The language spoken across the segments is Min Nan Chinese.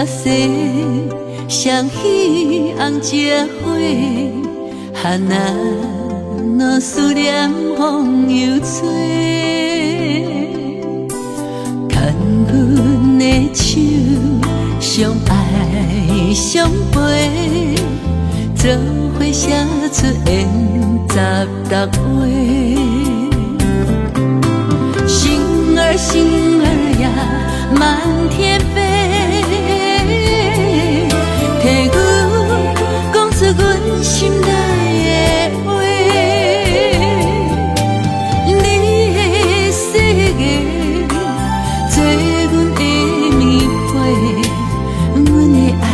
世，雙喜紅石花，花の思念風又吹。牽阮的手，相愛相陪，做伙寫出緣十六話。星兒星兒呀，滿天飛，替阮講出阮心內的話。你的誓言做阮的棉被，阮的愛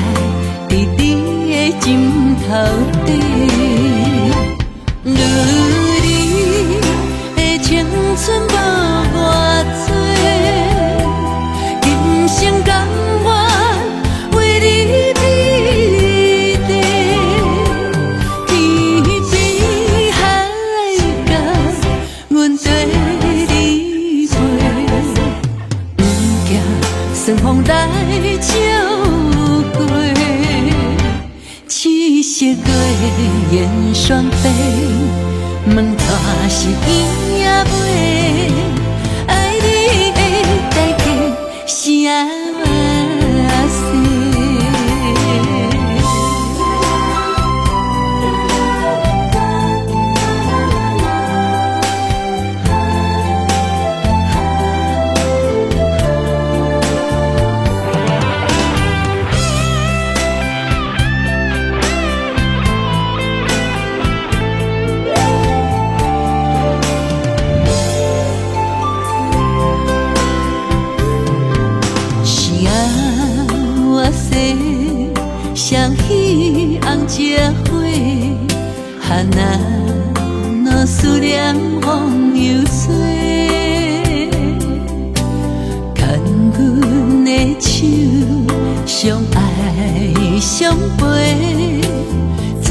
佇你的枕頭底。女兒的青春無偌濟，今生甘願為你彼地，天邊海角，阮綴你飛，毋驚順風來照過。七色月燕雙飛，問帶是圓仔尾，愛你的代價是按怎勢？是啊，我世雙喜紅石花，花の思念風又吹。牽阮的手，相愛相陪，做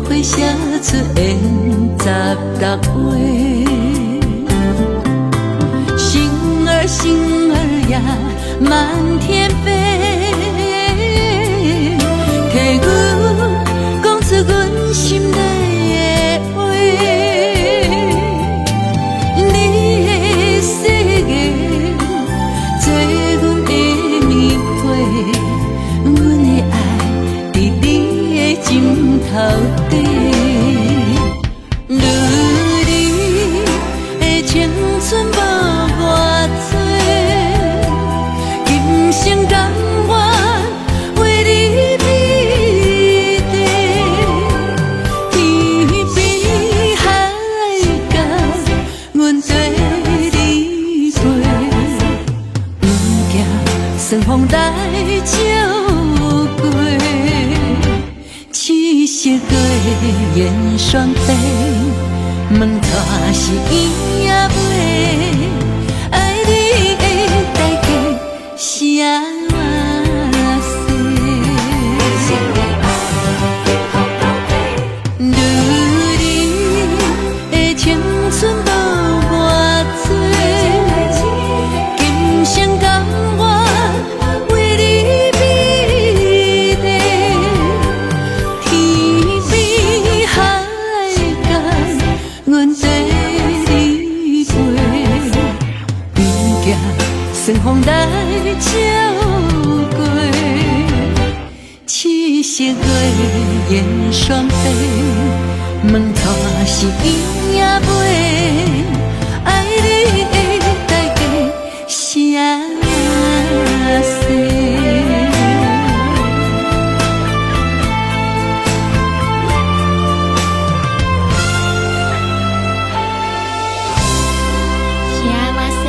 伙寫出緣十六話。星兒星兒呀，滿天飛，替阮講出阮心內的話。你的誓言做阮的棉被，阮的愛佇你的枕頭底。女兒的青春無偌濟，今生甘願為你彼地，天邊海角，阮綴你飛，毋驚順風來照過。七色月燕雙飛，問帶是圓仔尾，愛你的代價是按怎勢？女兒的青春無偌濟，今生甘願為你彼地，天邊海角，阮綴你飛，毋驚順風來照過。七色月燕雙飛，問帶是圓仔尾，愛你的代價是按怎勢？幸せ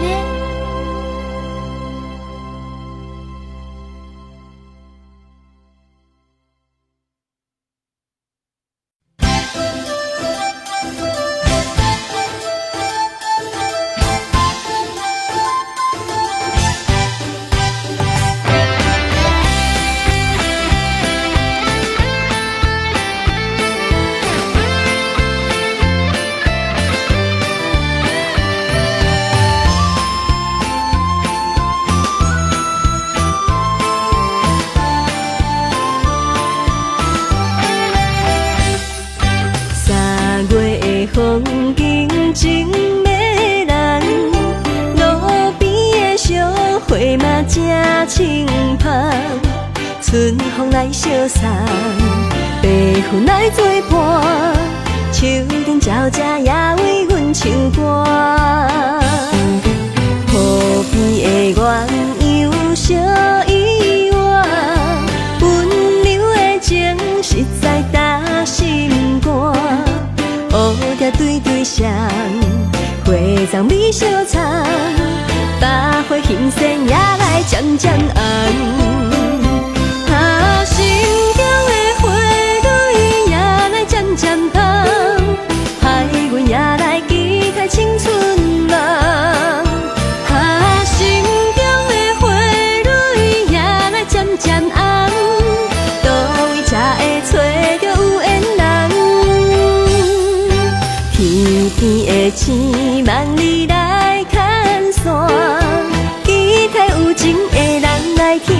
ね。清芳，春風來相送，白雲來做伴，樹頂鳥隻也為阮唱歌。河邊的鴛鴦相依偎，溫柔的情實在打心肝。烏蝶對對雙，花叢美相摻，百花新鮮也來漸漸紅。啊，心中的花蕊也來漸漸芳，海阮也來期待青春夢。啊，心中的花蕊也來漸漸紅，佗位才會揣著有緣人？天邊的星，萬里來牽線，期待有情的人來疼惜。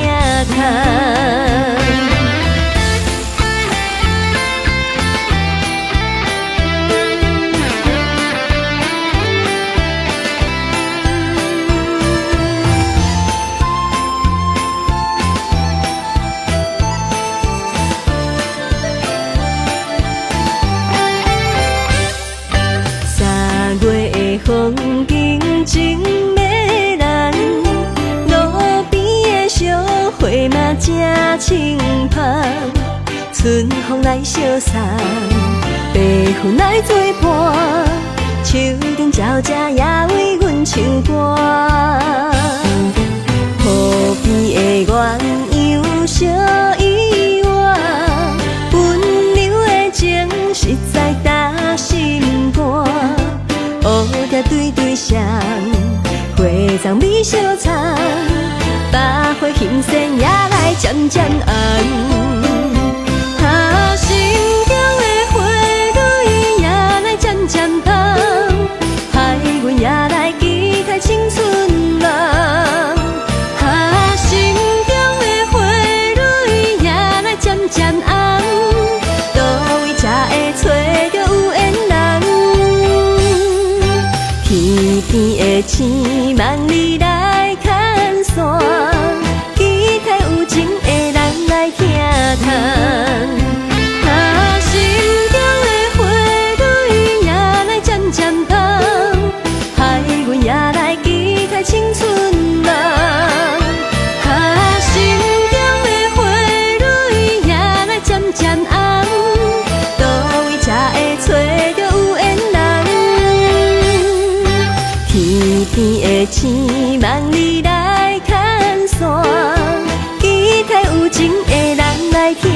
三月的風景真迷人，路邊的小花嘛正清芳，春風來相送，白雲來做伴，樹頂鳥隻也為阮唱歌。河邊的鴛鴦相依偎，溫柔的情實在打心肝。烏蝶對對雙，花叢美相摻，百花新鮮也來漸漸紅。啊，心中的花蕊也來漸漸芳，海阮也來期待青春夢。啊，心中的花蕊也來漸漸紅，佗位才會揣著有緣人？天邊的星，萬里來牽線，期待有情的人來疼惜。啊，心中的花蕊也來漸漸芳，海阮也來期待青春夢。啊，心中的花蕊也來漸漸紅，佗位才會揣著有緣人？天邊的星，萬里來牽線，期待有情的人來疼惜。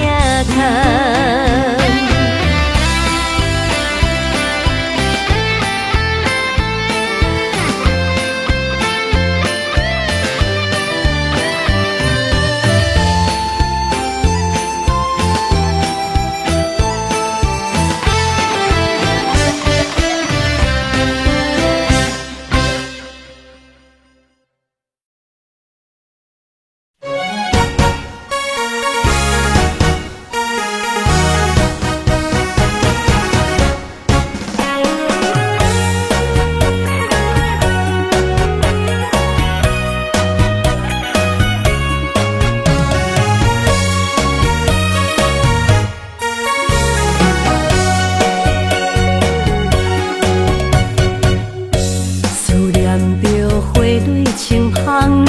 思念著花蕊清芳，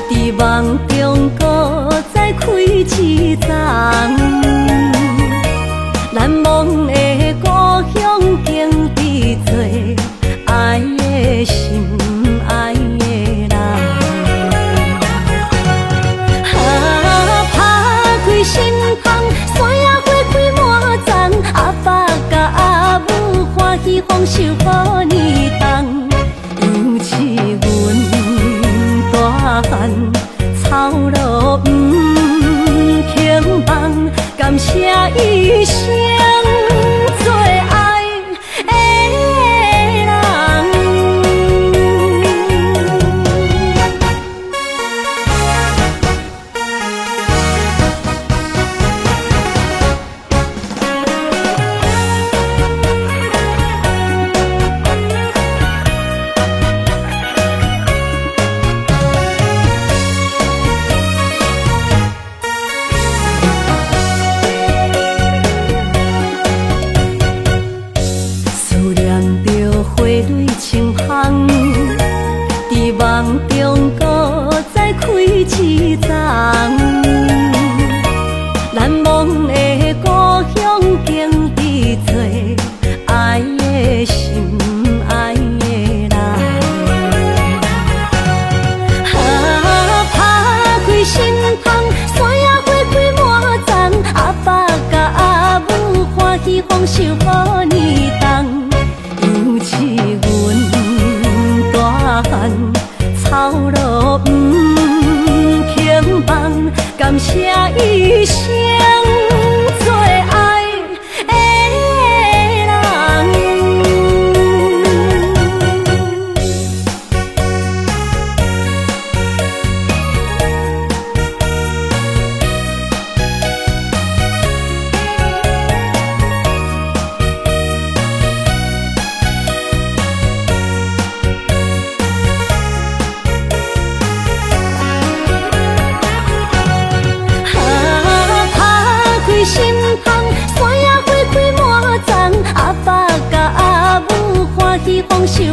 佇夢中閣再開一叢。難忘的故鄉景致多，愛的心，愛的人。啊，拍開心窗，山野花開滿叢，阿爸佮阿母歡喜豐收予年冬。猶似阮大漢，操勞毋肯放，感謝一生最愛的人。佇夢中閣再開一層。難忘的故鄉，經佇做愛的心愛的人。啊，拍開心窗，山野花開滿叢，阿爸佮阿母歡喜豐收予年冬，楊試阮大漢，操勞毋肯放，感謝一生最愛的人。啊，拍開心窗，山野花開滿叢，阿爸佮阿母歡喜豐收予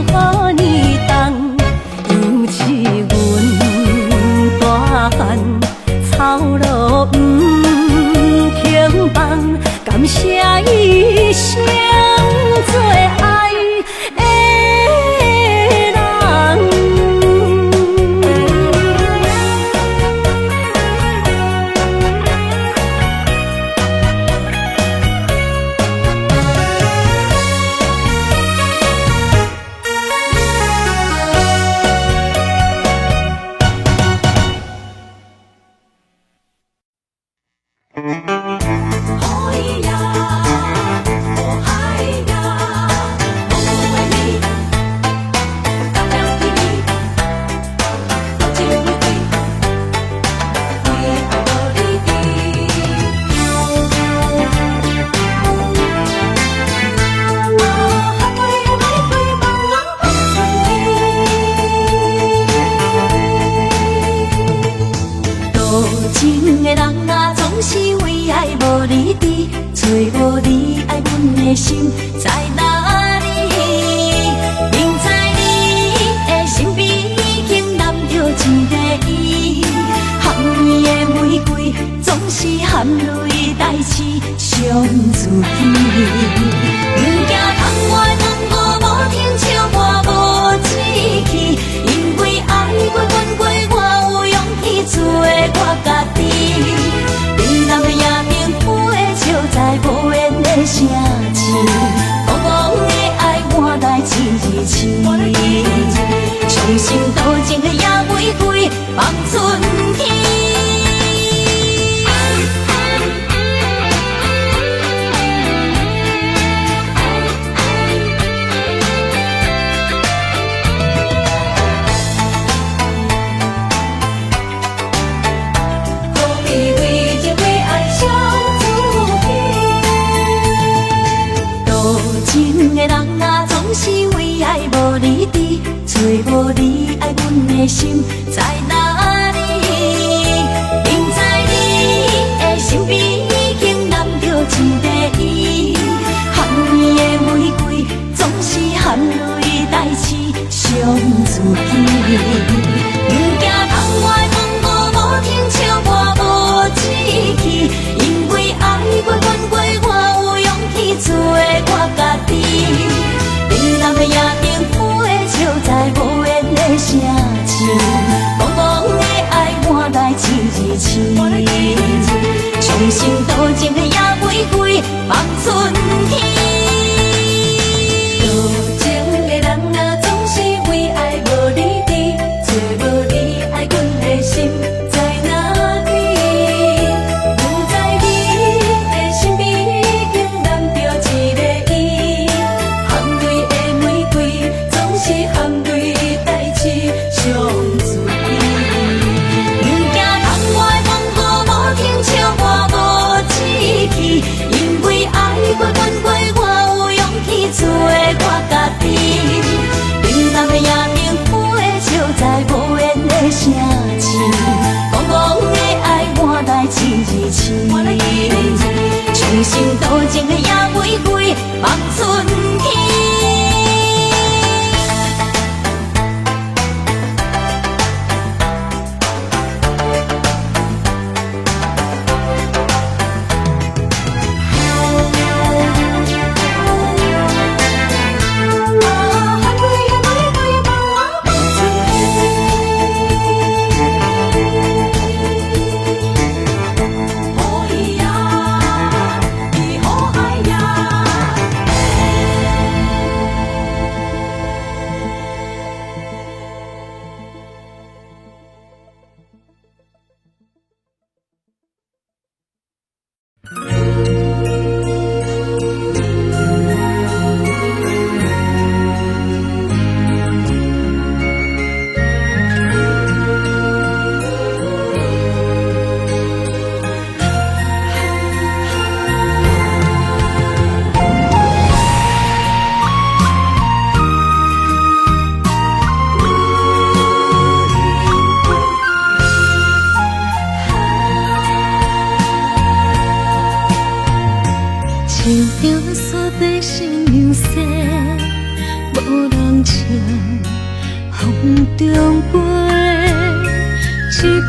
年冬，楊試阮大漢，操勞毋肯放，感謝一生最愛的人。多情的人啊，總是為愛無你佇，找無你愛阮的心在哪裡？明知你的身邊已經攬著一個伊，含淚的玫瑰總是含淚代志傷自己。毋驚窗外風雨無停，笑我無志氣，因為愛過怨過，我有勇氣做我家己。檳榔的夜燈飛笑在無緣的城市，孤孤的愛換來一日痴，相信多情的野玫瑰放春天。何必為情為愛傷自己？多情的人啊，總是為愛無你佇，找無你愛阮的心在哪裡？明知你的身邊已經攬著一個伊，含淚的玫瑰總是含淚代志傷自己。毋驚窗外風雨無停，笑我無志氣，因為愛過怨過，我有勇氣做我家己。檳榔的夜燈飛笑在無緣的城市，孤孤的愛換來一日痴，相信多情的野玫瑰放春天。多情的人啊，總是為愛無你佇，找無你愛阮的心在哪裡？明知你的身邊已經攬著一個伊，含淚的玫瑰總是含淚代志傷自己。毋驚窗外風雨無停，笑我無志氣，因為愛過怨過，我有勇氣做我家己。檳榔的夜燈飛笑在無緣的城市，孤孤的愛換來一日痴，相信多情的野玫瑰放春天。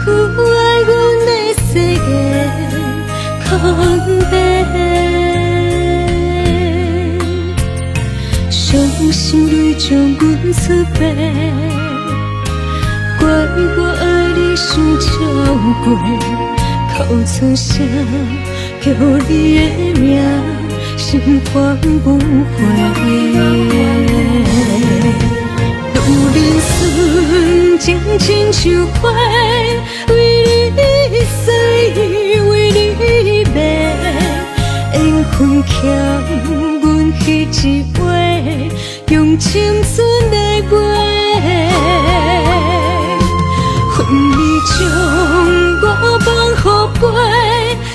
句愛阮的誓言空白。傷心淚將阮出賣，怪我愛你傷超過，哭出聲叫你的名，心煩不回。女人纯情親像花，為你醉，為你迷，緣分欠阮彼一話，用青春來賣。恨你將我放予飛，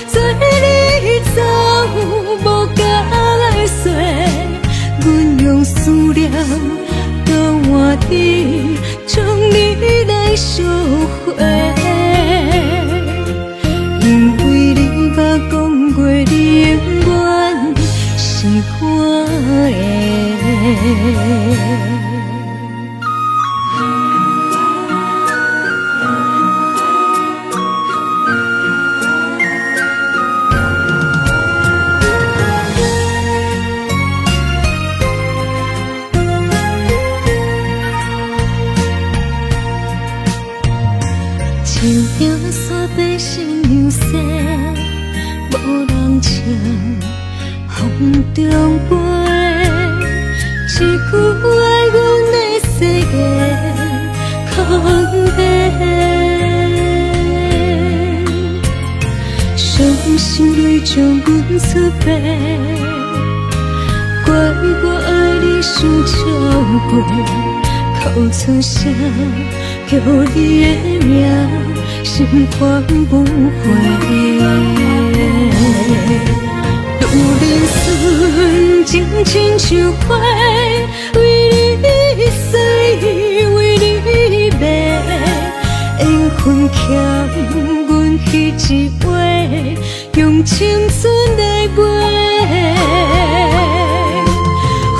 做你走無解釋，阮用思念交換你，將你來贖回。因為你捌講過，你永遠是我的。树影煞白新娘逝，無人唱風中飛。一句愛阮的誓言空白，傷心淚將阮出賣，怪我愛你傷超過，哭出聲叫你的名，心煩不回。女人纯情親像花，為你醉，為你迷，緣分欠阮彼一話，用青春來賣。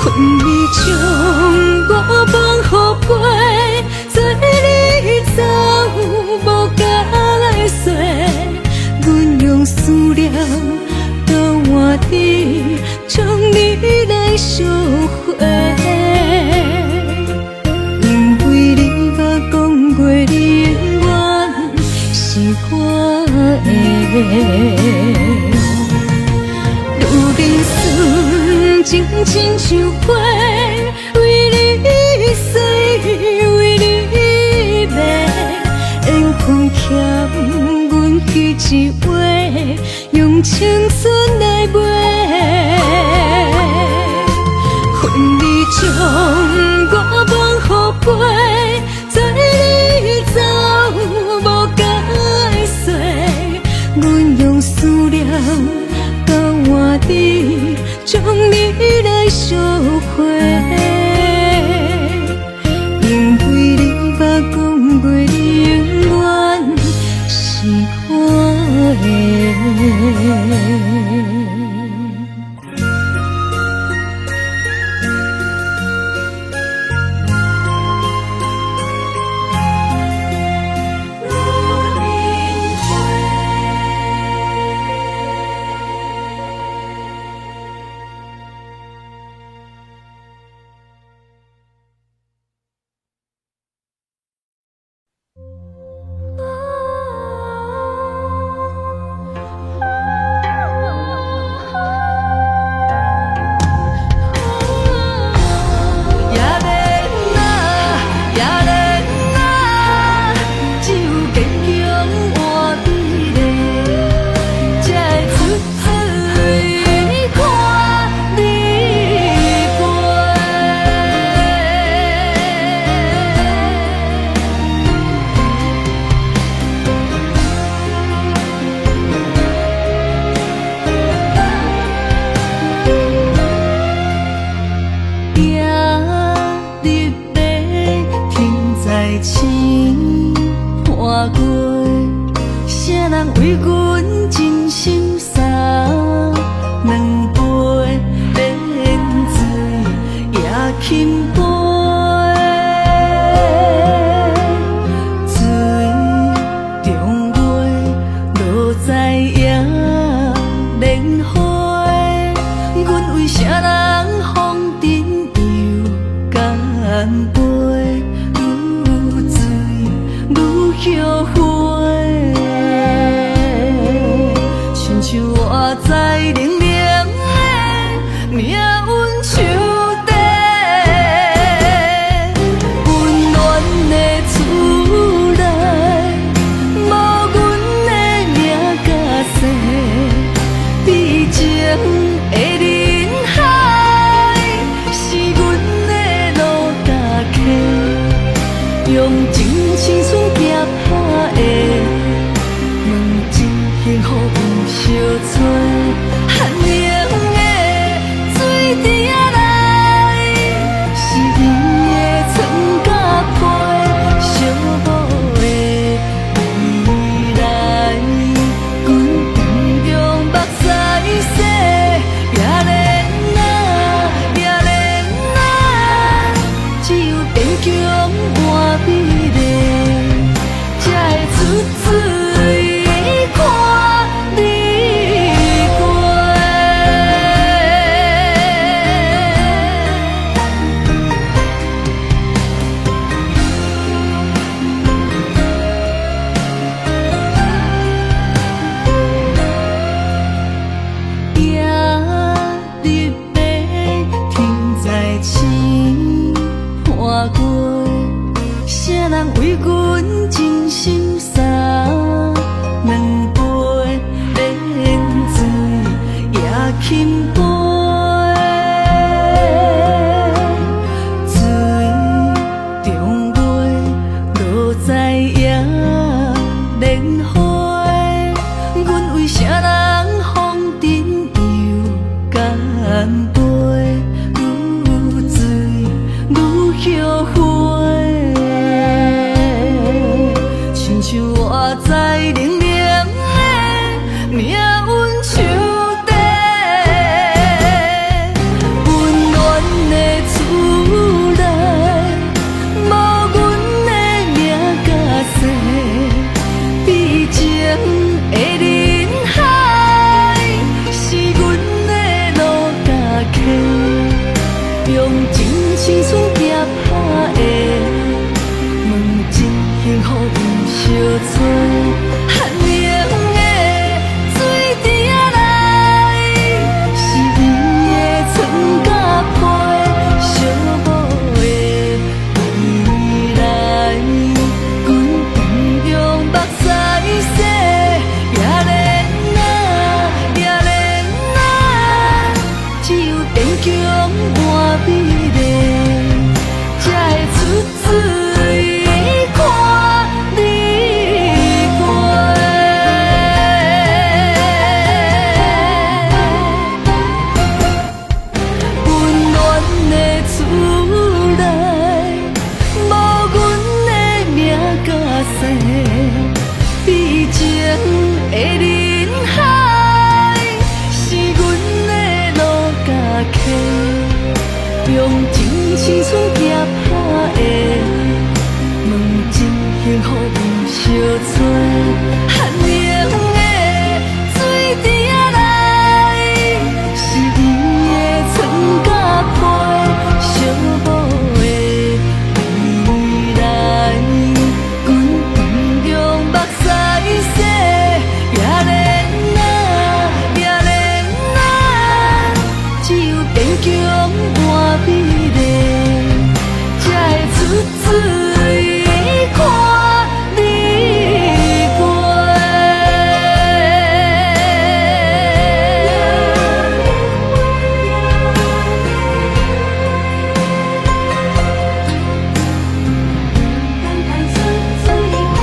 恨你將我放予飛，做你走無解釋，阮用思念交換你，將你來贖回。因為你捌講過，你永遠是我的。女人純情親像花，為你醉，為你迷，緣分欠阮彼一話，用青春來賣。恨你將我放予飛，做你走無解釋，阮用思念交換你，將你來贖回。因為你捌講過，你永遠是我的。水中用真青春攑拍的，问真幸福毋相揣，寒冷的水池仔內，是伊的床佮被，寂寞的未來。阮用目屎洗，也免啊，也免啊，只有堅強換美麗，才會出水看你過。夜日白停在星伴月，啥人為阮真心送兩杯冷水也轻杯，水中月落在野蓮花，阮為啥人風塵又乾杯？愈醉愈後悔，親像我在冷冷的命運樹底，溫暖的厝內，無阮的名佮姓，悲情的人海，是阮的路佮溪，用真青春攑拍的，問真幸福毋相揣，寒冷的水池仔內，是伊的床佮被，寂寞的未來。阮用目屎洗，也免啊，也免啊，只有堅強換美麗，才會出水看你過。溫暖的厝內，無阮的名佮姓，悲情的人海，是阮的路佮溪，用真青春攑拍的，問真幸福毋相揣，寒冷的水池仔內，是伊的床佮被，寂寞的未來。阮用目屎洗，也免啊，也免啊，只有堅強換美麗，才會出水看你過。等待出水看你過。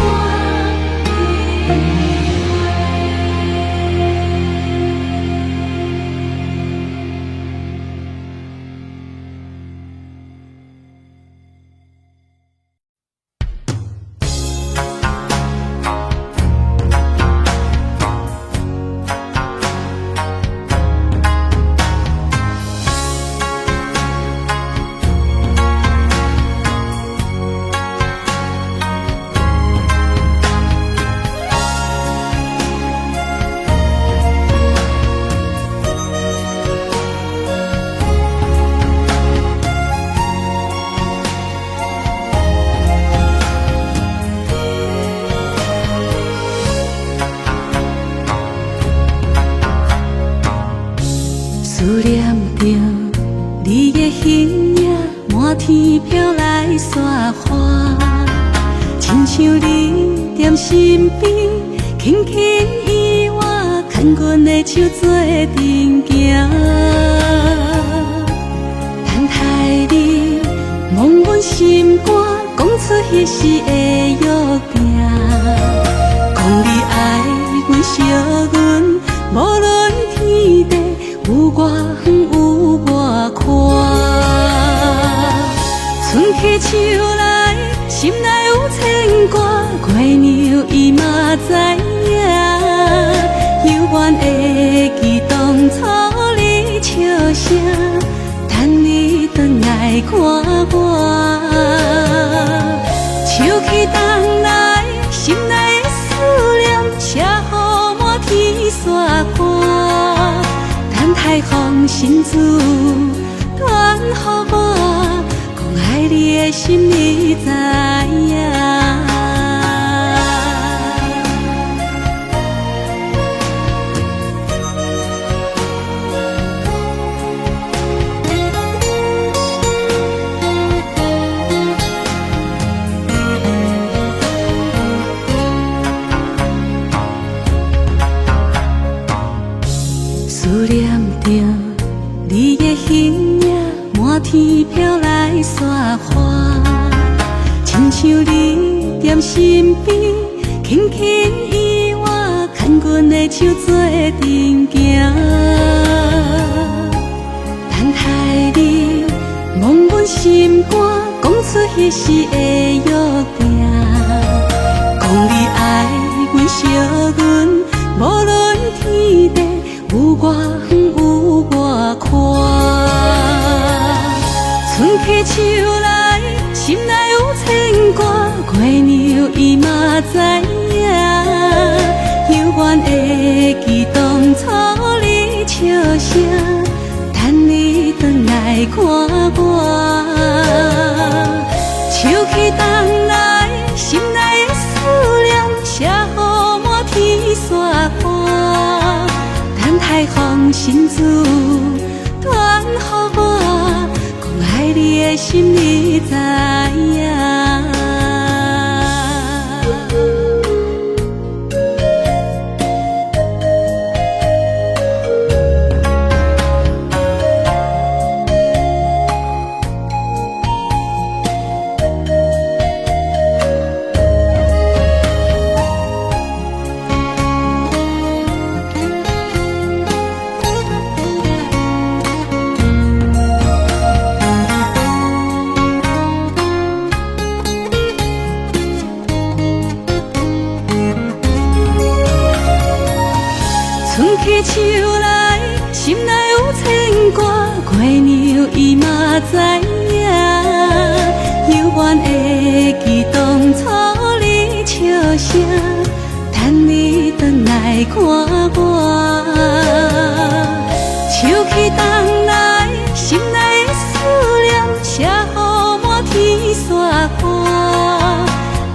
思念著你的形影，滿天飄來雪花，親像你踮身邊，輕輕伊我牽阮的手做陣行。等待你，望阮心肝，講出彼时的約定，講你愛阮惜阮，無論天地有偌遠有偌闊。春去秋來，心內有牽掛，月娘伊嘛知影，猶原會記當初你笑聲，等你轉來看我。秋去冬來，心內的思念，寫予滿天雪花，等待風信子傳予我，講愛你的心你知影。思念著你的形影，滿天飄來雪花，親像你踮身邊，輕輕依我，牽阮的手做陣行。等待你摸阮心肝，講出彼時的約定，講你愛阮惜阮，無論天地有偌遠有偌闊。春去秋來，心內有牽掛，月娘伊嘛知影，猶原會記當初你笑聲，等你轉來看我。秋去冬來，心內的思念，寫予滿天雪花，等待風信子傳予我，講愛你的心你知影。春去秋來，心內有牽掛，月娘伊嘛知影，猶原會記當初你笑聲，等你轉來看我。秋去冬來，心內的思念，寫予滿天雪花，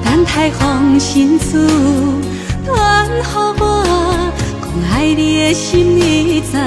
等待風信子傳予我，講愛你的心你知影。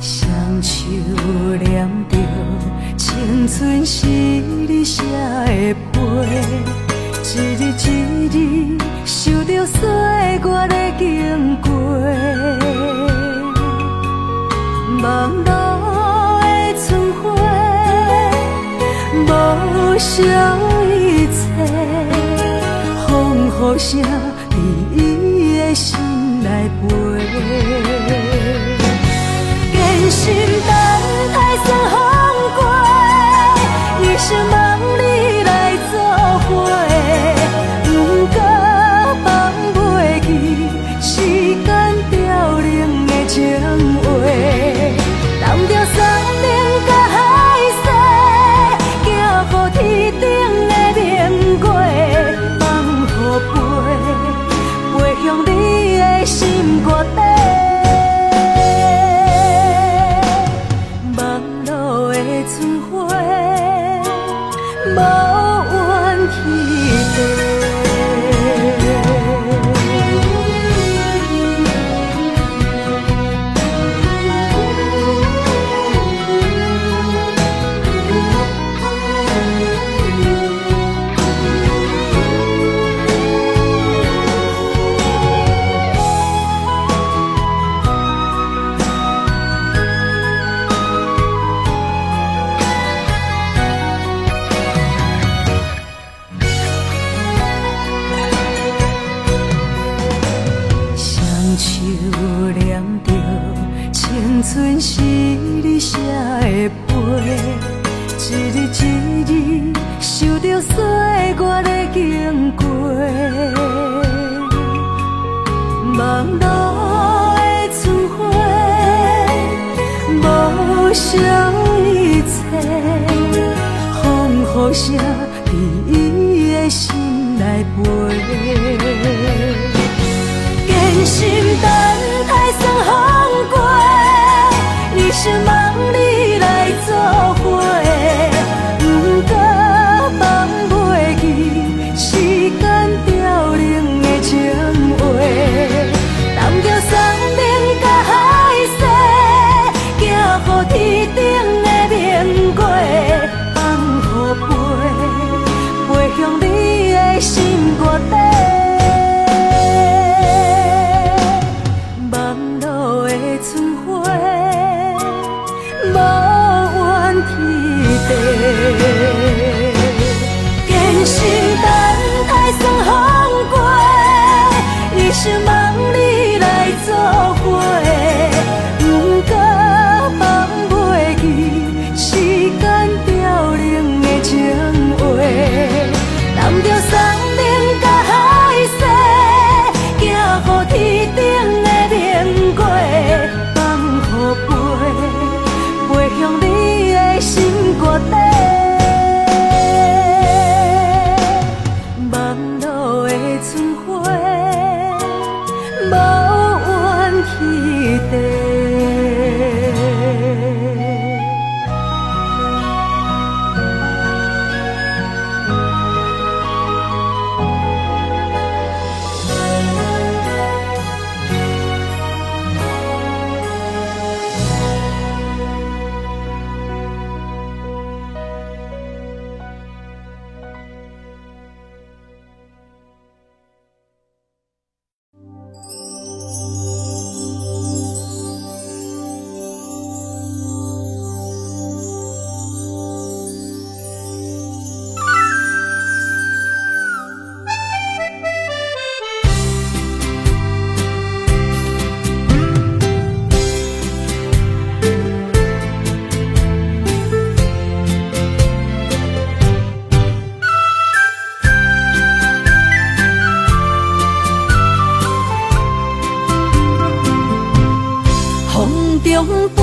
雙手念著青春是你寫的批，一日一日受著歲月的經過，網路的春花，無惜一切，風雨聲佇伊的心內飛。堅心等待順風過，春花，無怨天地。雙手念著青春是你寫的批，一字一字受著歲月的經過，網路的春花，無相一切，風雨聲佇伊的心內飛。堅心等待霜風過，一生望你來做伙，不過放袂記時間凋零的情話，擔著生命佮海誓，行予天頂的明月，放予飛，飛向你的心肝底。網路的春花，無怨天地。堅心等待霜風過，一生望你來做伙，不過放袂記時間凋零的情話，擔著生命佮海誓，行予天頂的明月，放予飛，飛向你的心肝底。網路的春花，無怨天地。風中飛，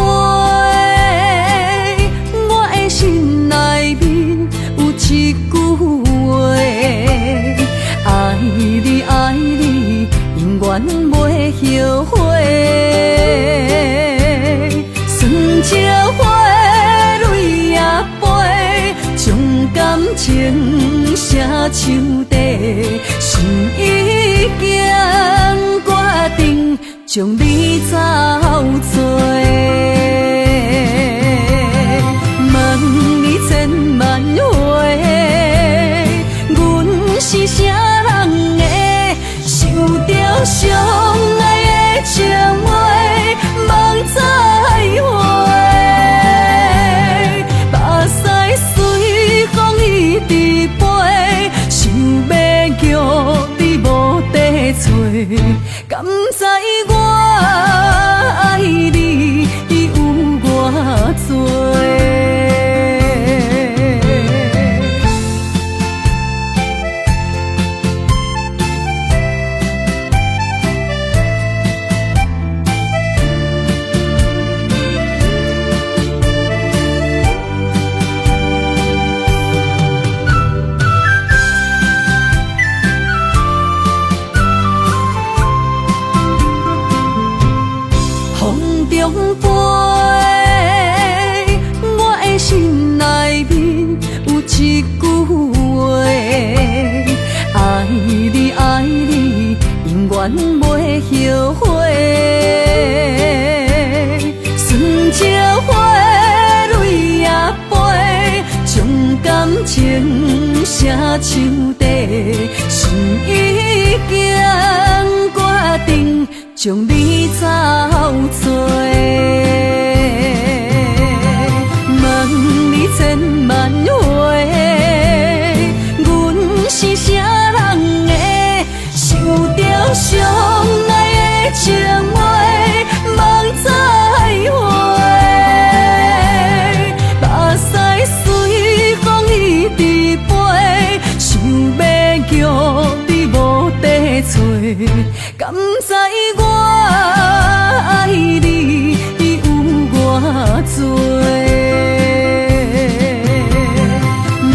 我的心內面有一句話：愛你愛你，永遠袂後悔。酸石花，淚也飛，將感情寫樹底，心已經決定將你走做。問你千萬回，阮是啥人的？想著相愛的情話，夢再回，目屎隨風一直飛，想欲叫你無得揣，敢知我愛你有偌濟？一句話，愛你愛你，永遠袂後悔。順石花淚也飛，將感情寫樹底，心已經決定將你走做。問你千萬回，阮是啥人的？受著相愛的情話，望再會。目屎隨風一直飛，想欲叫你無得揣，敢知我愛你有偌濟？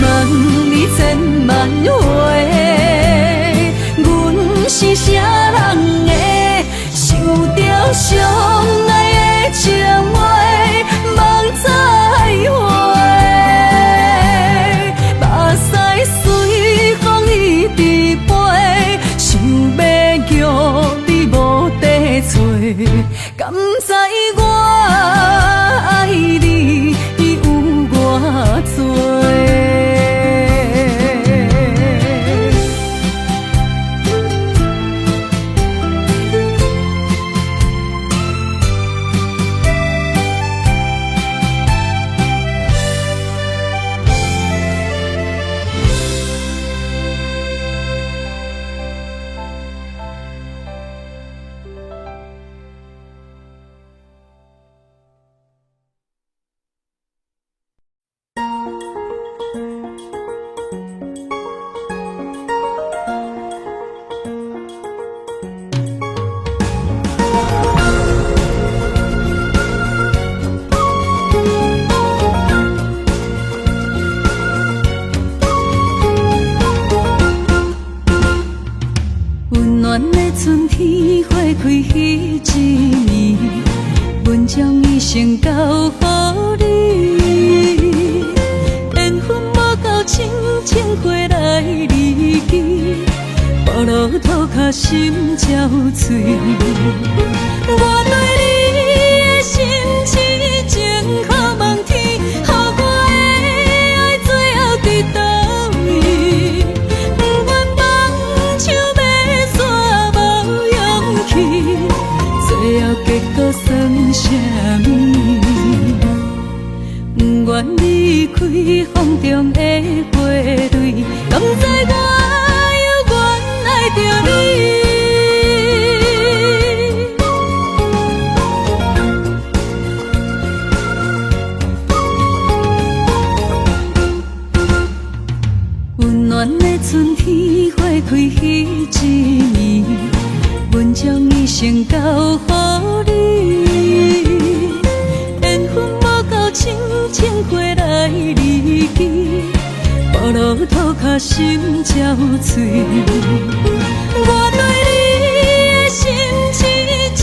問你千萬回，阮是啥人的？受著相愛的情話，望再會。目屎隨風一直飛，想欲叫你無得揣，敢知我愛你有偌濟？溫暖的春天，花開彼一暝，阮將一生交予你。緣分無夠深，情花來離奇，暴露塗跤心焦碎。我對你的心痴情可望天，予我的愛最後佇佗位？不願放手欲煞無勇氣，最後結果算啥物？不願離開風中的花蕊，敢知我猶原愛著你？溫暖的春天，花開彼一暝，阮將一生交予你。緣分無夠深，情花來離奇，暴露塗跤心焦碎。我對你的心痴情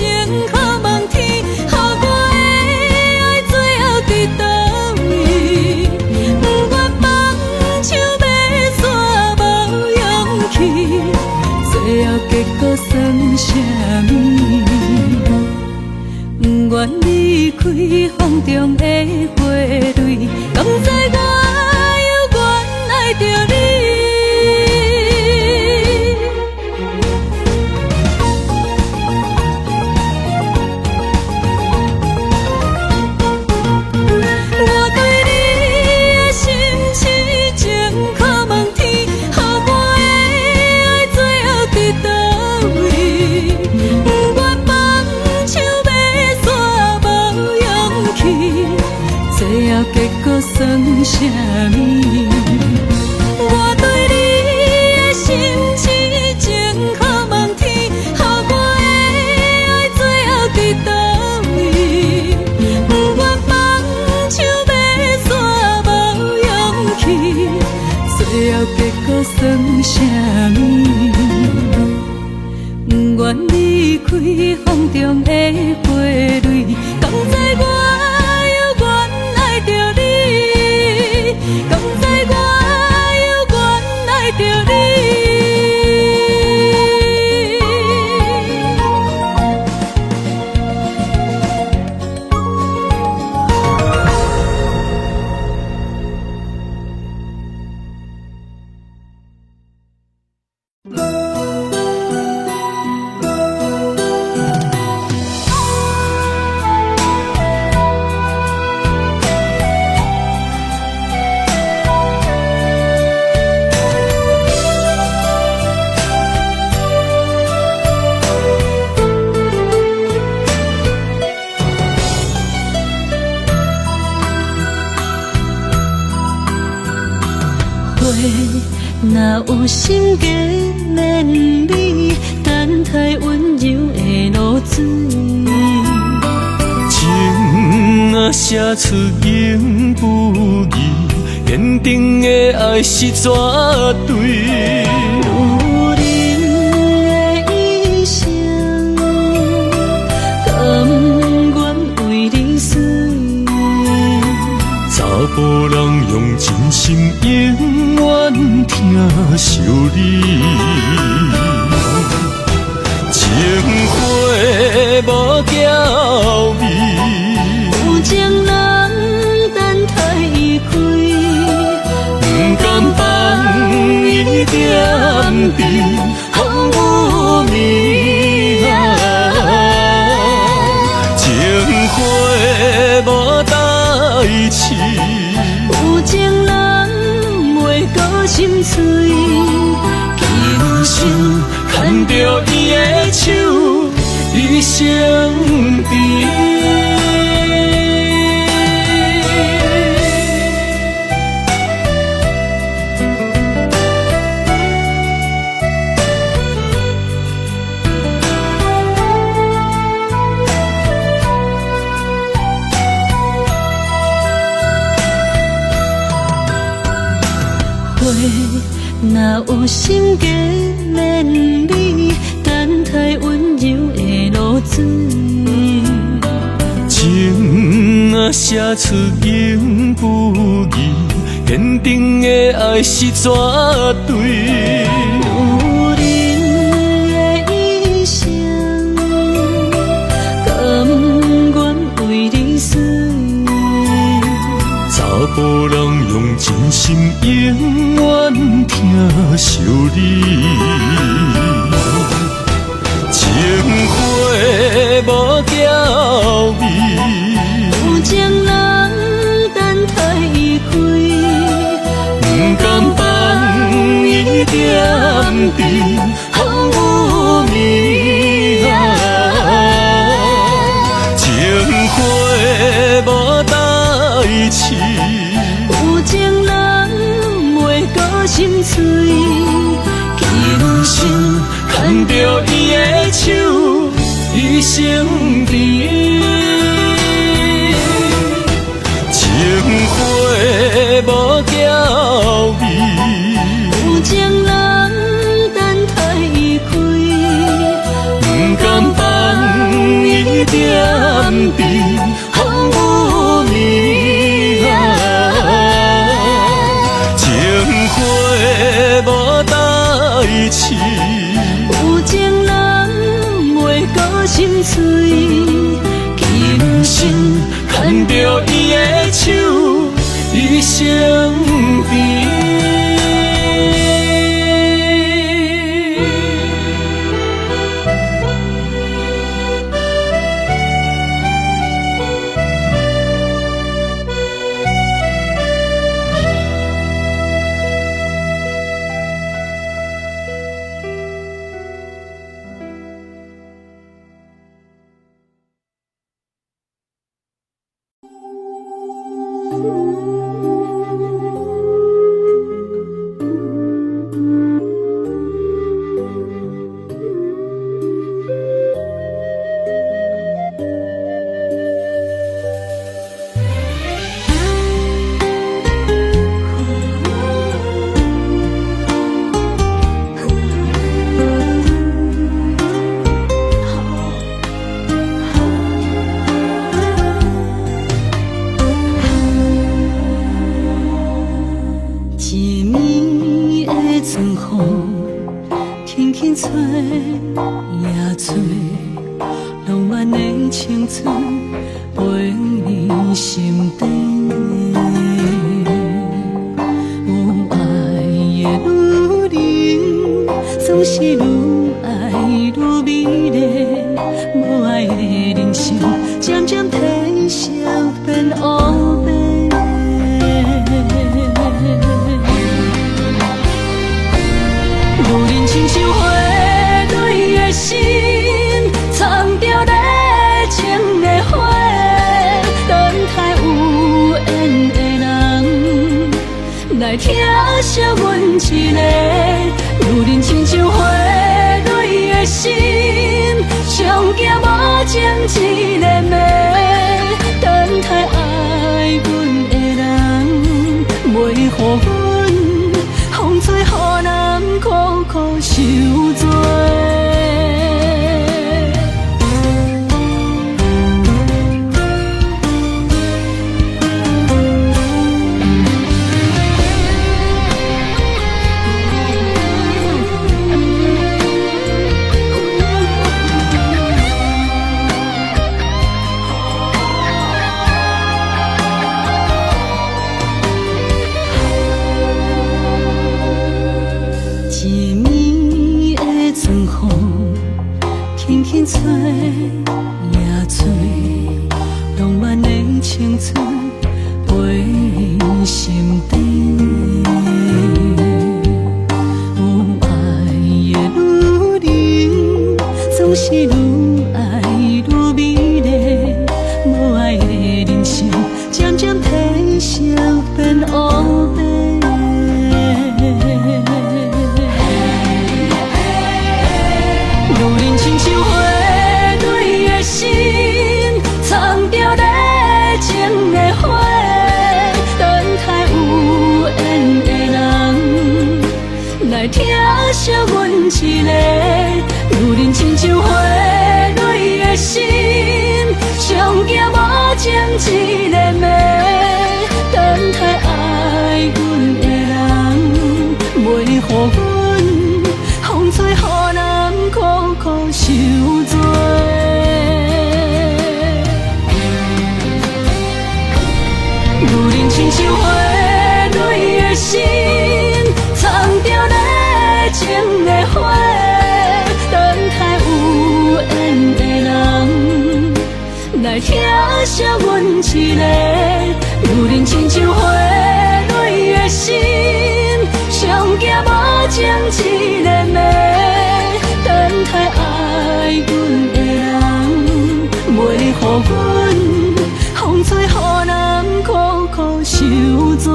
可望天，予我的愛最後佇佗位？不願放手欲煞無勇氣，最後結果算啥物？不願離開風中的花蕊，敢知我猶原愛著你？我對你的心痴情可望天，予我的愛最後佇佗位？不願放手欲煞無勇氣，最後結果算啥物？我對你的心痴情可望天，予我的愛最後佇佗位？不願放手欲煞無勇氣，最後結果算啥物？不願離開風中的花蕊，敢知我猶原愛著你？敢知我若有心加勉美，等待溫柔的露水。情若寫出永不移，堅定的愛是絕對。女人的一生，甘願為你死。查埔人用真心永遠疼惜你。情花無娇美，有情人等待伊開，不甘放伊踮伫風雨暝。情花無代志，有情人袂閣心碎，今生牽著伊的手，一生甜。花若有心加勉美，等待溫柔的露水。情若寫出永不移，堅定的愛是絕對。女人的一生，甘願為你死。查埔人用真心永遠疼惜你。情花無娇美，有情人等待伊開，不甘放伊踮伫風雨暝。情花無代志，有情人袂閣心碎，今生牽著伊的手，一生甜。情花無娇美，有情人等待伊開，不甘放伊踮伫風雨暝。情花無代志，有情人袂閣心碎，今生牽著伊的手，一生甜。一暝的春風，輕輕吹呀吹，浪漫的青春飛入心底。有愛的女人，總是愈愛愈美麗；無愛的人生，漸漸褪色變烏白。女人親像花蕊的心，藏著熱情的火，等待有緣的人。來疼惜阮一个。女人親像花蕊的心，上驚無情一个暝。等待愛阮的人，袂予阮風吹雨淋，苦苦受罪。一暝的春風，輕輕吹呀吹，浪漫的青春飛心底。有愛的女人，總是愈愛愈美麗；無愛的人生，漸漸褪色變烏白。女人親像花蕊的心，藏著熱情的火，等待有緣的人來疼惜阮一個。女人親像花蕊的心，上驚無情一個暝，等待愛阮的人，袂予阮風吹雨淋，苦苦受罪。女人親像花蕊的心，藏著熱情的火，等待有緣的人來疼惜阮一個。女人親像花蕊的心，上驚無情一個暝，等待愛阮的人，袂予阮風吹雨淋，苦苦受罪。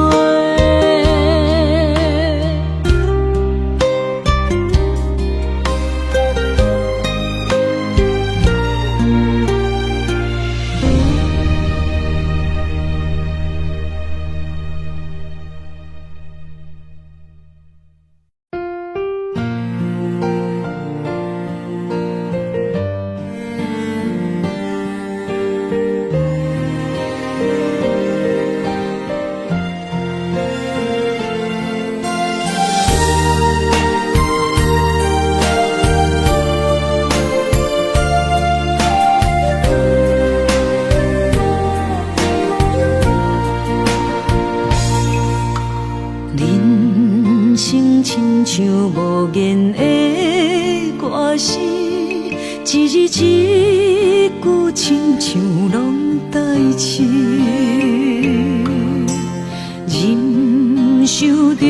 人生親像無言的歌詞，一字一句親像攏台詞。忍受著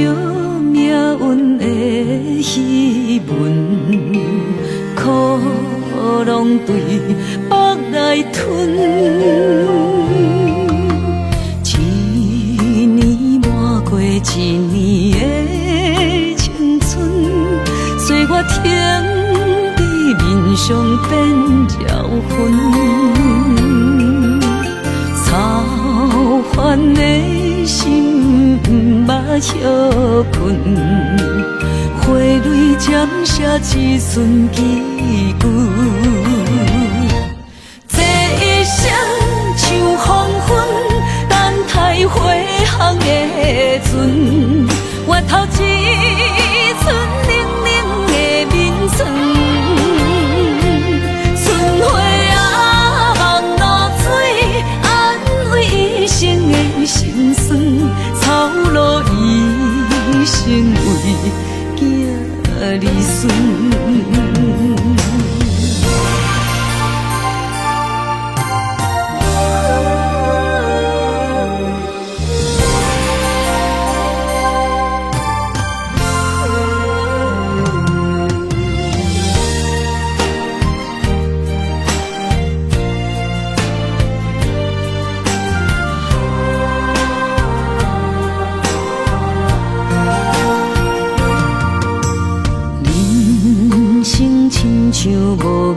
命運的戲文，苦攏對腹內吞。一年瞞過一年的青春，歲月停佇面上變了痕。操煩的心毋捌歇睏，花蕊针写一寸祈求。這一生像黃昏，等待回航的船，回頭一寸冷冷的面霜。春花啊，望露水，安慰一生的心酸，草露一生為囝兒孫。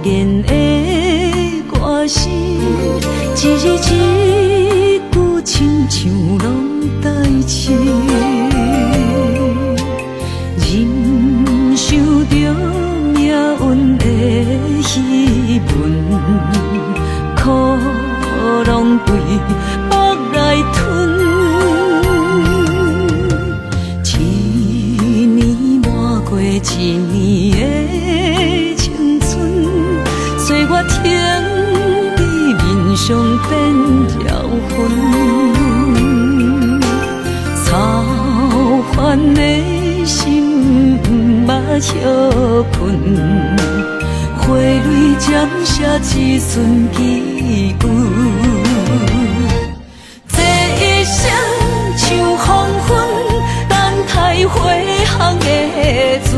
言的歌声，一字一句親像攏代誌。忍受著命運的戲文，苦攏對腹內吞。一年瞞過一年的青春，歲月停佇面上變了痕，操煩的心毋捌歇睏，花蕊針寫一寸祈求。這一生像黃昏，等待回航的船，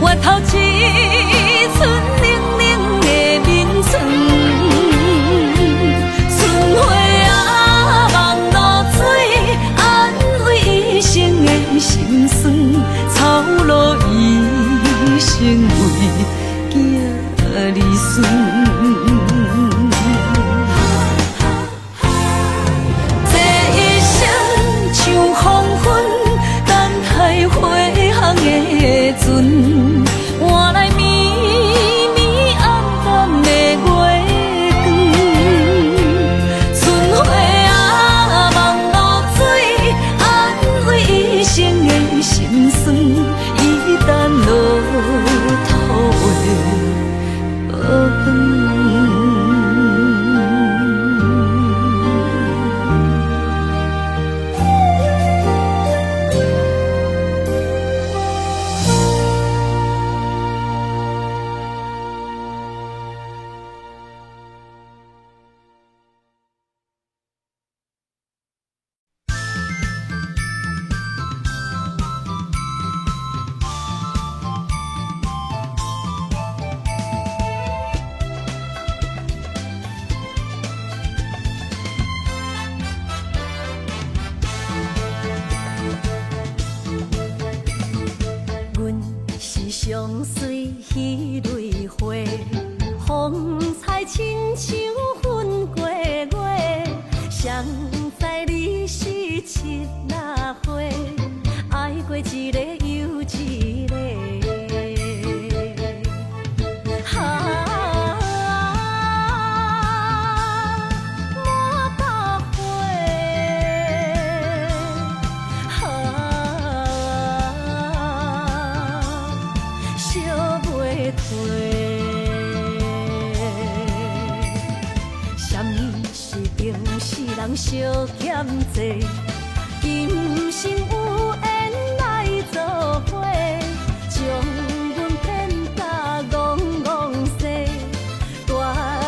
回頭一寸冷冷的眠床。春花啊，望露水，安慰一生的心酸，操勞一生為囝兒孫。這一生像黃昏，等待回航的船，換來暝暝暗淡的月光。春花啊，望露水，安慰一生的心酸，伊等落土的寶飯。阮是上水彼蕊花，風采親像粉過月。誰知你是七仔花，愛過一個又一個。啊，滿腹花，啊，燒袂褪。啥物是情死人相欠債？今生有緣來做伙，將阮騙甲戇戇西，大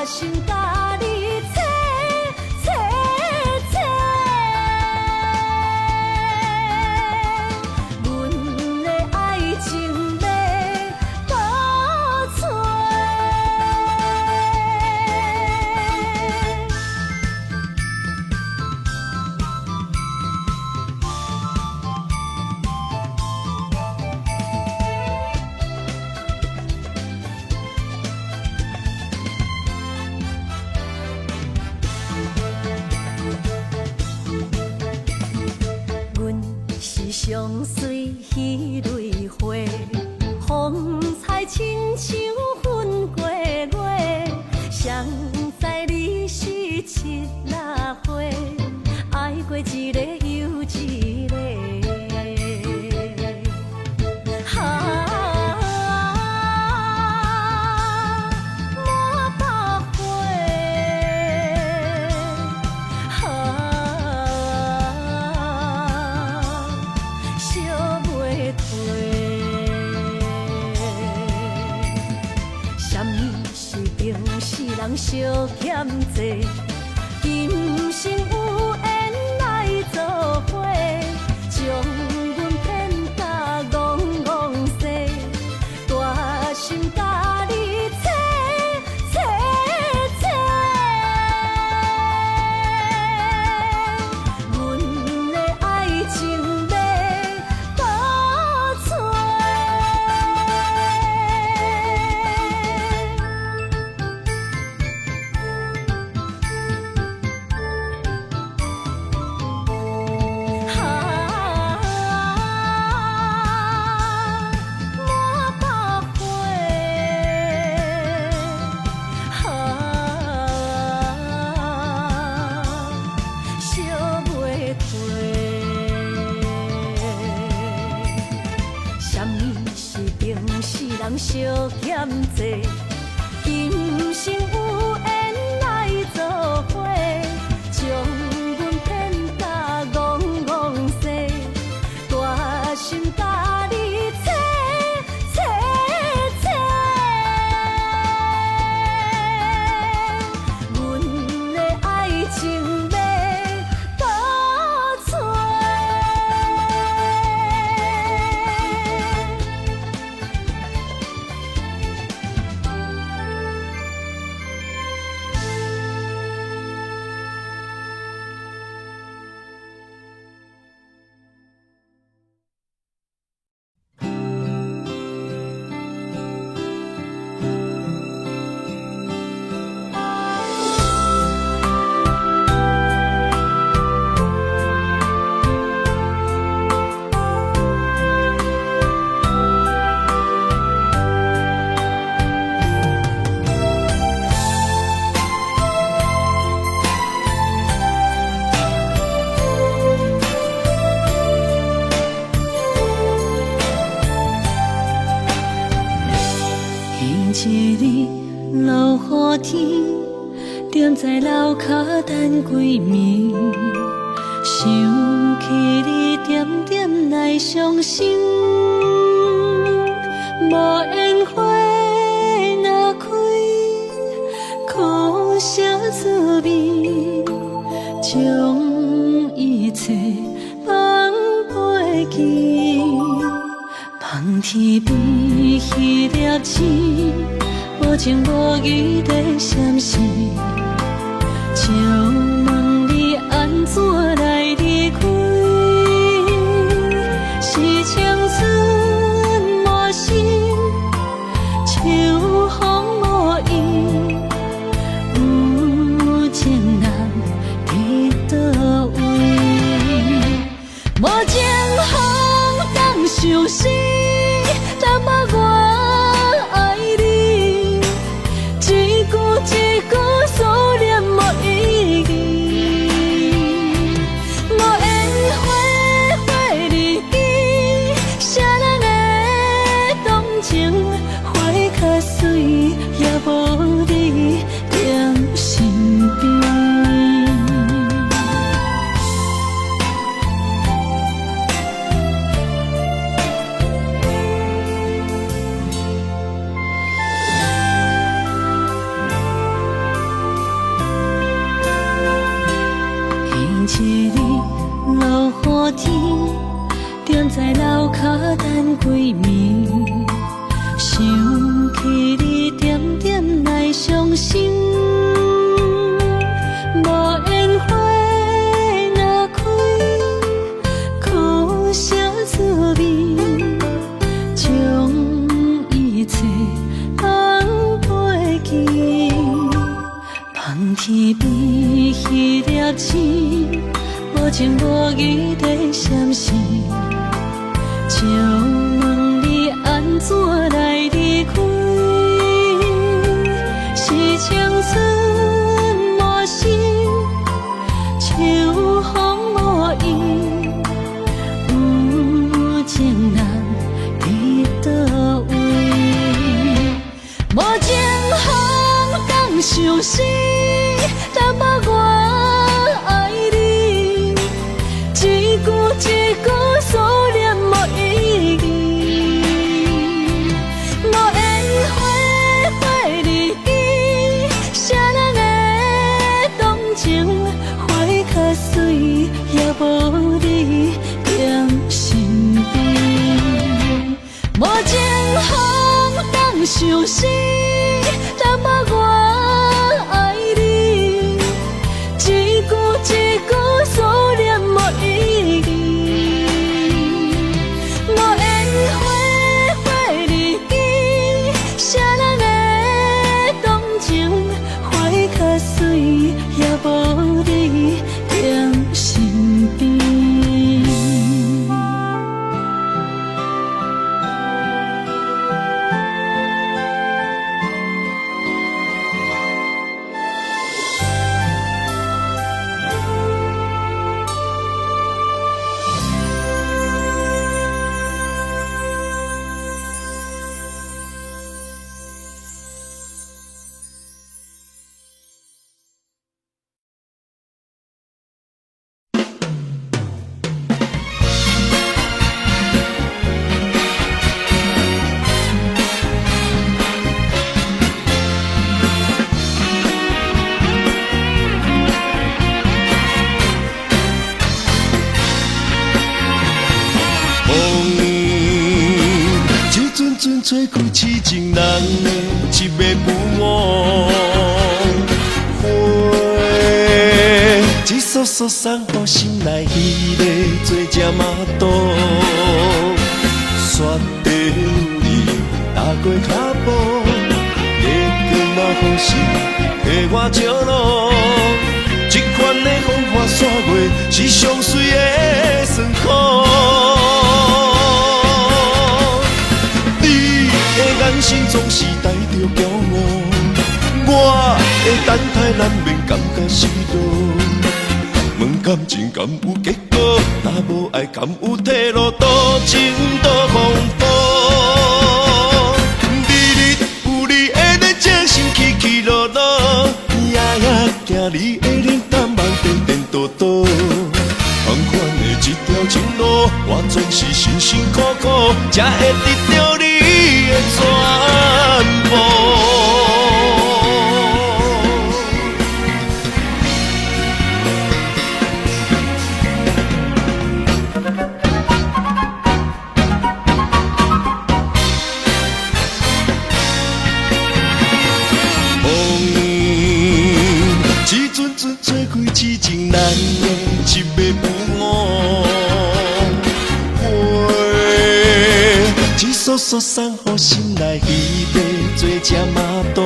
心共你切切切。阮的愛情欲倒揣。阮是上水彼蕊花，風采親像粉過月。誰知你是七仔花，愛過一個又一個。啊，滿腹花，啊，燒袂褪。啥物是情死人相欠債？今生有緣來做伙，將阮騙甲戇戇西，大心共你切切切。阮的愛情欲倒揣。人相欠債，今生有緣來做伙，將阮騙甲戇戇踅，大心共你切切切，阮的愛情欲倒揣。彼一日落雨天，踮在樓跤等幾暝，想起你點點來傷心，無緣花若開，苦啥滋味，將一切放袂記。望天邊彼粒星，無情無義地閃逝，笑問你按怎來離開？是青春滿心，秋風無意，有情人佇佗位？無情風當相思，淡薄我愛你，一句一句思念無意義。無緣花花日記，誰人的動情？花較水，也無你踮身邊。彼一日落雨天，踮在樓跤等幾暝，想起你點點來傷心，無緣花若開，苦啥滋味，將一切放袂記。望天邊彼粒星，無情無義地閃逝，笑問你按怎來離開？是青春滿心，秋風無意，有情人佇佗位？無情風當相思，淡薄我愛你，一句一句思念無意義。無緣花花日記，誰人的動情？花較水，也無你踮身邊。無情風當相思，淡薄我愛你，一句一句思念無意義。無緣花花日記，誰人的動情？花較水，也無你踮身邊。阵吹开痴情人的一个舞花，一束束送予心内彼个做正马肚，煞地有你踏过脚步，月光嘛予心替我照路。这款的风花雪月是上水的酸苦。你的眼神总是带著骄傲，我的等待难免感觉失落。问感情敢有结果？若无爱敢有退路？多情多风波。日日有你的热情，心起起落落，夜夜行你的冷淡梦，颠颠倒倒。同款的这条情路，我总是辛辛苦苦，才会得到你的全部。风一阵阵吹开痴情人的一个舞花，一束束送予心内彼个做正马肚，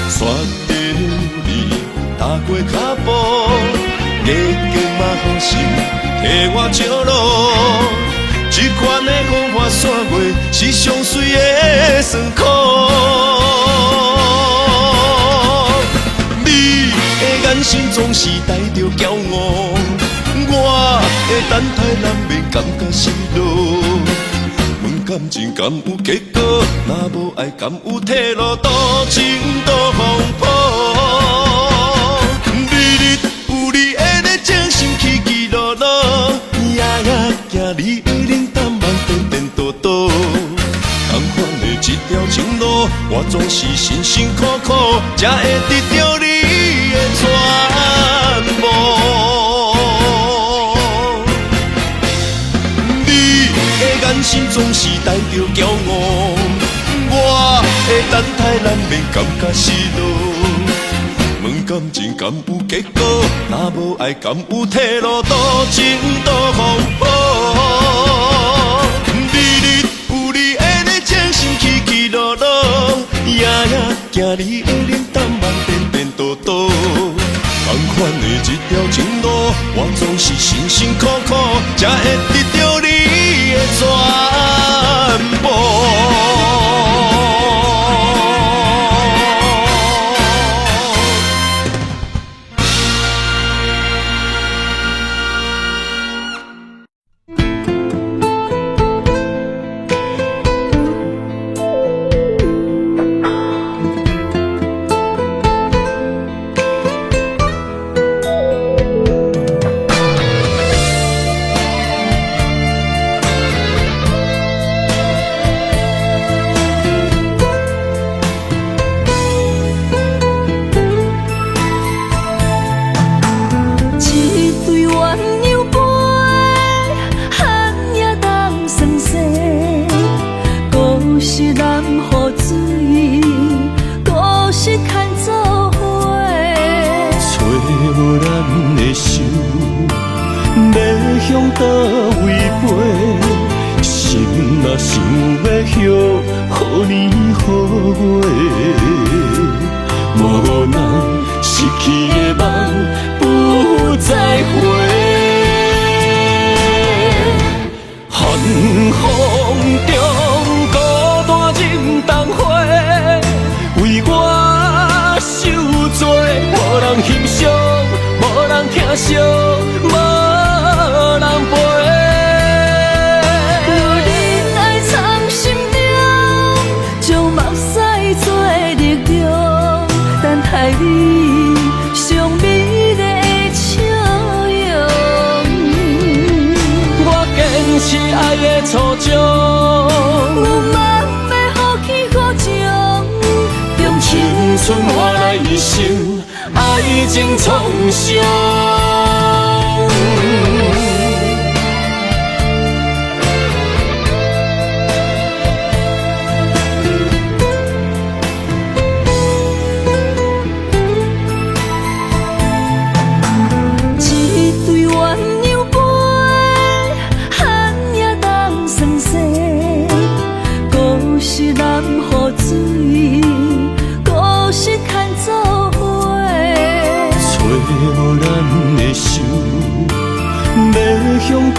煞地有你踏过脚步，月光嘛予心替我照路。这款的风花雪月是上水的酸苦。你的眼神总是带著骄傲，我的等待难免感觉失落。问感情敢有结果？若无爱敢有退路？多情多风波。日日有你的热情，心起起落落，夜夜行你的冷淡梦，颠颠倒倒。同款的这条情路，我总是辛辛苦苦，才会得到你的全部。你的眼神总是带著骄傲，我的等待难免感觉失落。问感情敢有结果？若无爱敢有退路？多情多风波。日日有你的热情，心起起落落，夜夜行你的冷淡梦，颠颠倒倒。同款的这条情路，我总是辛辛苦苦，才会得到你的全部。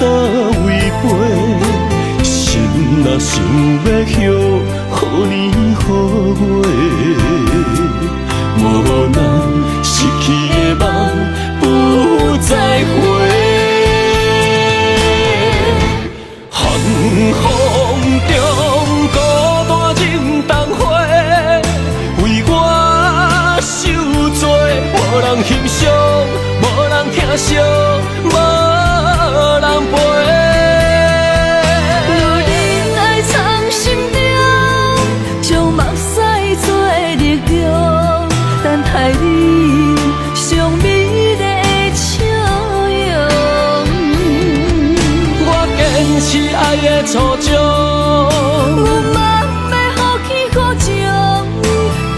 佗位飞？心若想欲歇，好年好月，无奈失去的梦不再回。寒风中孤单忍冬花，为我受罪，无人欣赏，无人疼惜，无人陪。女人爱藏心中，将目屎做力量，等待你上美丽的笑容。我坚持爱的初衷，阮嘛欲予起予情，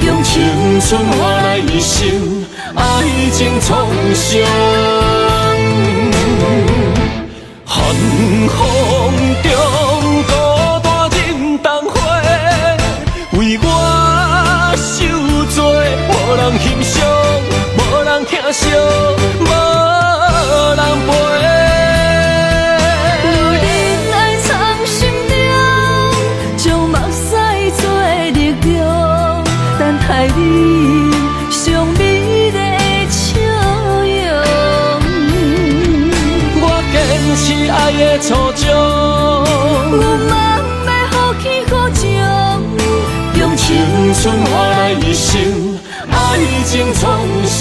用青春换来一生爱情创伤。寒风中孤单忍冬花，为我受罪，无人欣赏，无人疼惜，无人陪。女人爱藏心中，将目屎做力量，等待你上美丽的笑容。我坚持爱的初衷，阮嘛欲予起予情，用青春换来一生爱情创伤。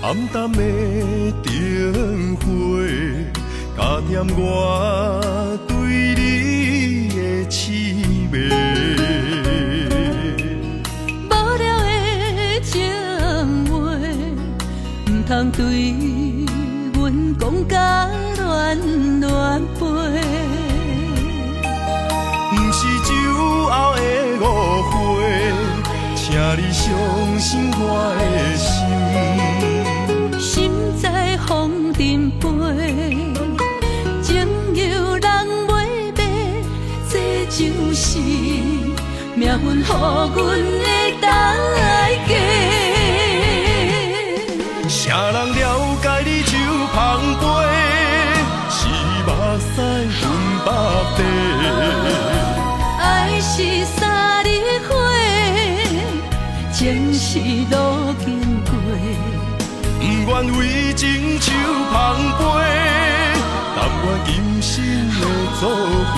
暗淡的灯火，加添我对你的痴迷。无聊的情话，毋通对阮讲甲乱乱飞。毋是酒后的误会，请你相信我的心。心在风尘飞，情由人袂卖，这就是命运予阮的代价。谁人了解你手捧杯，是目屎分百地。爱是三日花，情是路经过。不愿为情手捧杯，但愿今生的做伙。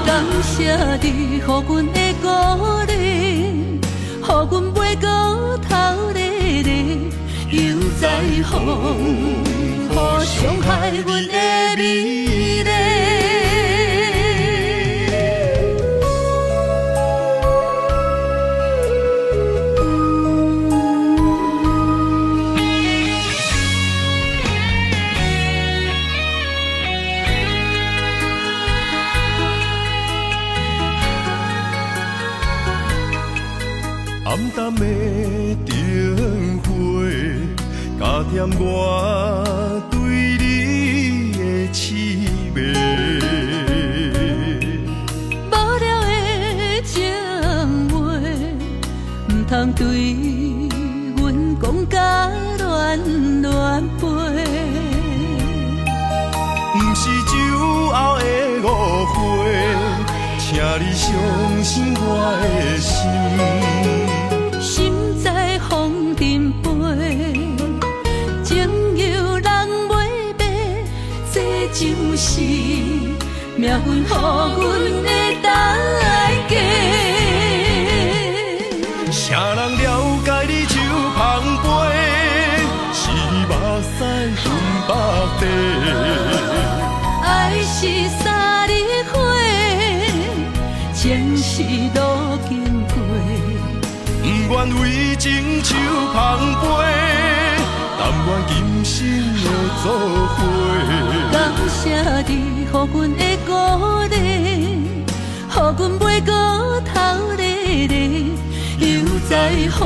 感谢你予阮的鼓励，予阮袂阁头咧咧，又再风雨伤害阮的美丽。暗淡的灯火，加添我对你的痴迷。无聊的情话，毋通对阮讲甲乱乱飞。毋是酒后的误会，请你相信我的心。心在风尘飞，情由人袂卖，这就是命命運予阮的代價。誰人了解你手捧杯，是目屎吞腹地。愛是三日花，情是路經過。不願為情手捧杯，但願今生的做伙。感謝你予阮的鼓勵，予阮袂閣頭咧咧，猶在風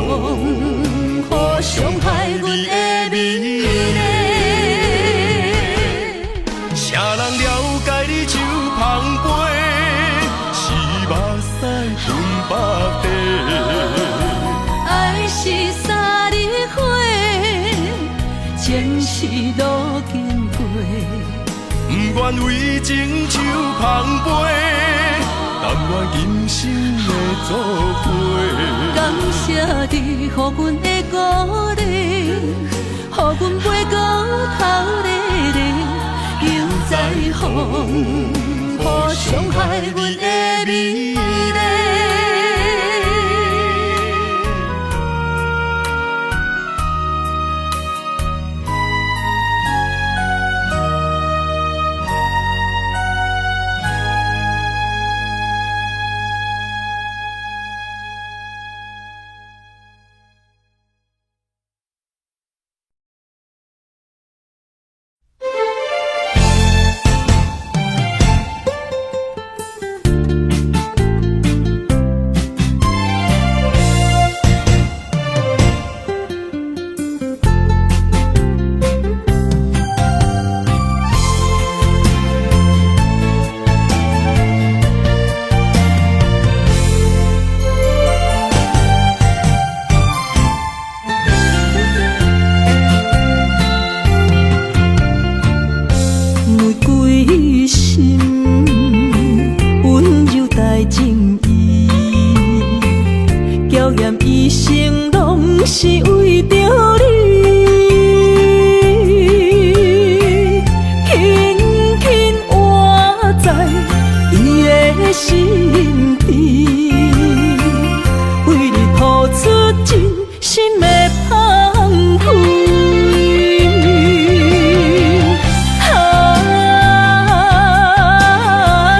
雨傷害阮的美麗。誰人了解你手捧杯，是目屎吞腹地。愛是三日花，情是路經過。不願為情手捧杯，但願今生的做伙。感謝你予阮的鼓勵，予阮袂閣頭咧咧，猶在風雨傷害阮的美麗。玫瑰心，溫柔帶情意，嬌豔一生攏是為著你，輕輕活在伊的身邊，為你吐出真心的芳菲。啊，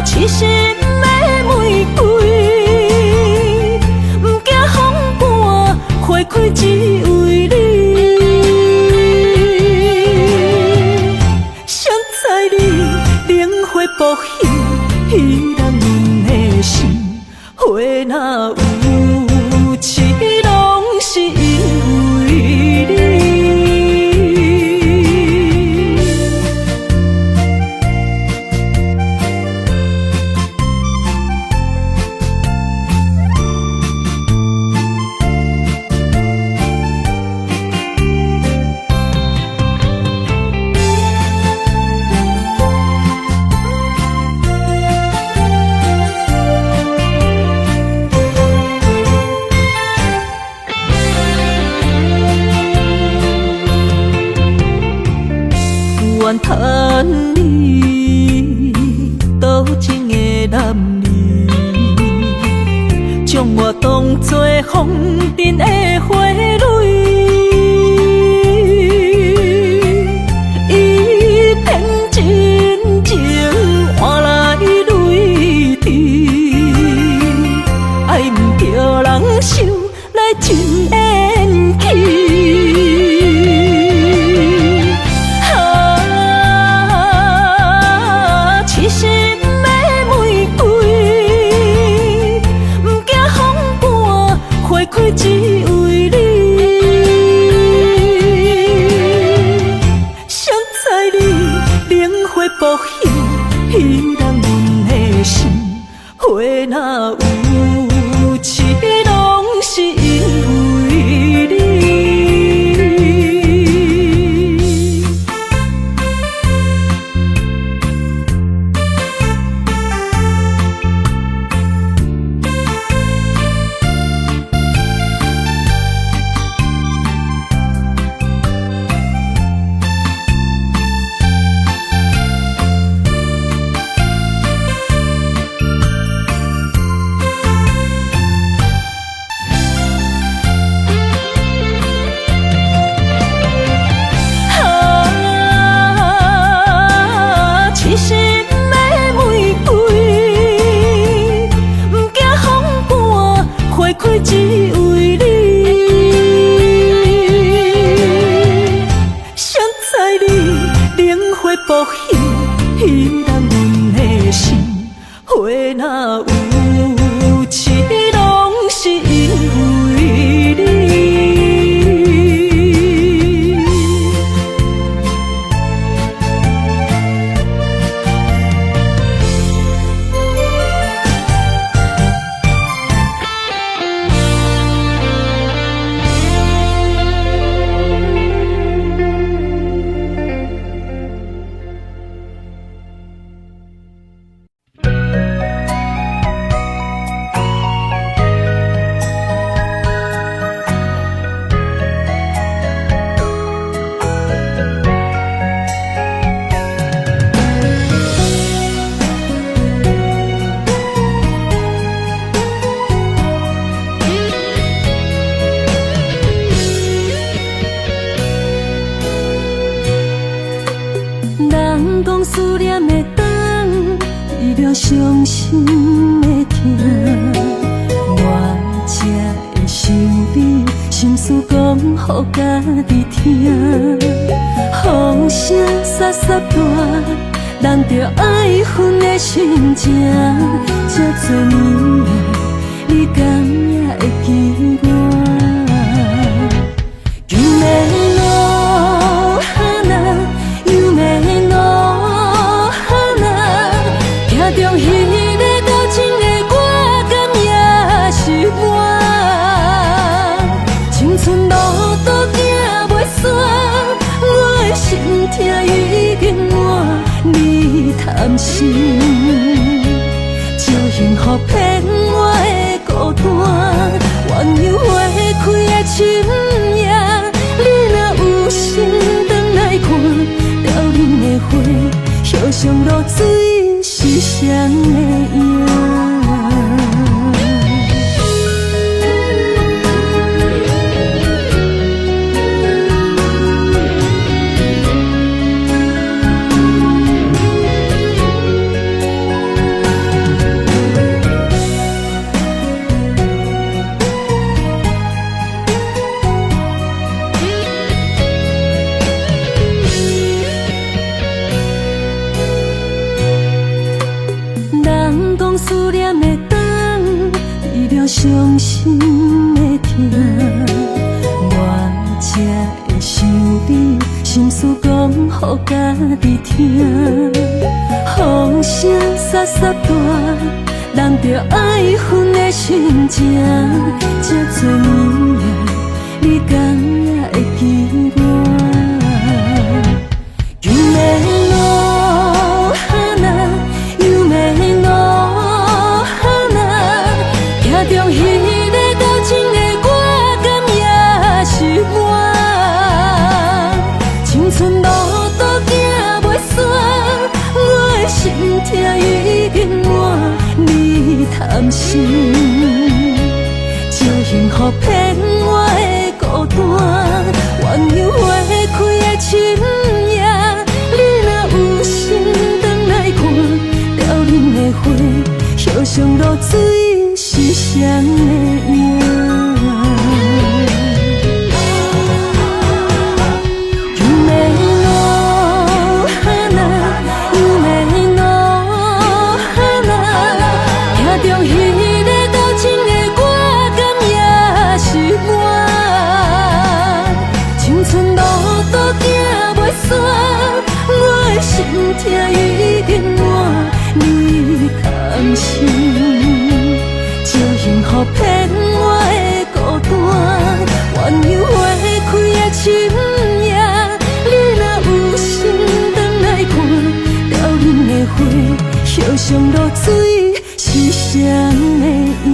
痴心的玫瑰，不驚風寒，花開只為你。誰知你靈花薄幸，彼人阮的心，花若有痴，攏是因為你。怨叹你多情的男兒，將我當作風塵的花蕊，伊騙真情換來淚滴，愛毋叫人想來真緣起。啊，痴心的玫瑰，不驚風寒，花開只為你。誰知你靈花薄幸，彼人阮的心，花若有痴，攏是因為你。只為你。誰知你靈花薄彼，彼人阮的心，花若有痴，攏是因為你。人講思念會長，治療傷心的疼，我才會想你，心事講予家己聽。風聲沙沙大，人著愛恨的心情，這多年來，你敢也會記我？夢の花，夢の花，行中彼个多情的我，敢也是我？青春路途行袂煞，我的心痛已經滿，你貪心，笑幸福騙我的孤單，鸳鸯花開的深夜，你若有心轉來看，凋零的花，叶上露水是誰的影？人講思念會長，治療傷心的疼，我才會想你，心事講予家己聽。風聲沙沙大，人著愛恨的心情，這多年來，你敢也會記我？夢の花，夢の花，行中彼个多情的我，敢也是我？青春路途行袂煞，我的心痛已經滿，你貪心，笑幸福騙我的孤單，鸳鸯花開的深夜，你若有心轉來看，凋零的花，叶上露水是誰的影？夢の花，夢の花，行中彼个多情的我，敢也是我？青春路途行袂煞，我的心痛已經滿，你貪心，笑幸福騙我的孤單，鸳鸯花開的深夜，你若有心轉來看，凋零的花，葉上露水是誰的影？